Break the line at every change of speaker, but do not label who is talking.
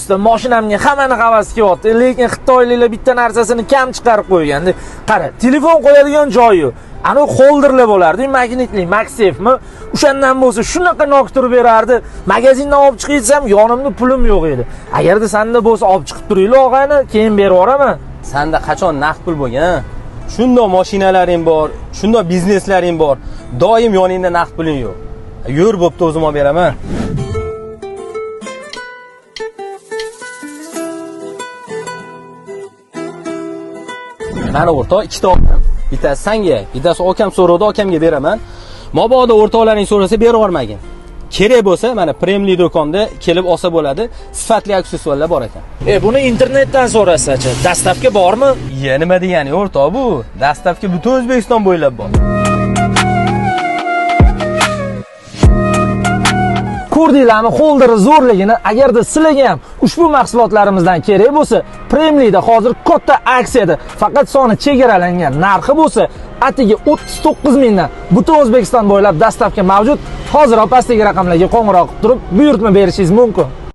Moshinamga hammani havasi kelyapti, lekin xitoyliklar bitta narsasini kam chiqarib qo'yganda. Qara, telefon qo'yadigan joyi yo'q. Anavi holderlar bo'lardi, magnitli, MagSafe'mi? O'shandan bo'lsa shunaqa nok turib berardi. Magazindan olib chiqib desam, yonimda pulim yo'q edi. Agarda senda bo'lsa olib chiqib turinglar og'ayni, keyin berib yuboraman.
Sanda qachon naqd pul bo'lgan? Shundoq mashinalaring bor, shundoq bizneslaring bor. Doim yoningda naqd puling yo'q. Yur, bo'pti, o'zim olib beraman. Mana o'rtoq, ikkita oldim. Bittasi sanga, bittasi akam so'rovdi, akamga beraman. Mabodo o'rtoqlaring so'rasa berib yubormagin. Kerak bo'lsa, mana Premli do'konda kelib olsa bo'ladi. Sifatli aksessuarlar bor ekan.
Buni internetdan so'rasachi, dastavka bormi?
Ya nima degani o'rtoq bu? Dastavka butun O'zbekiston bo'ylab bor.
Ko'rdinglarmi holderi zo'rligini? Agarda sizlarga ham ushbu mahsulotlarimizdan kerak bo'lsa, Premlida hozir katta aksiyada, faqat soni chegaralangan, narxi bo'lsa atigi 39 mingdan butun O'zbekiston bo'ylab dastavka mavjud. Hozir pastdagi raqamlarga qo'ng'iroq qilib turib buyurtma berishingiz mumkin.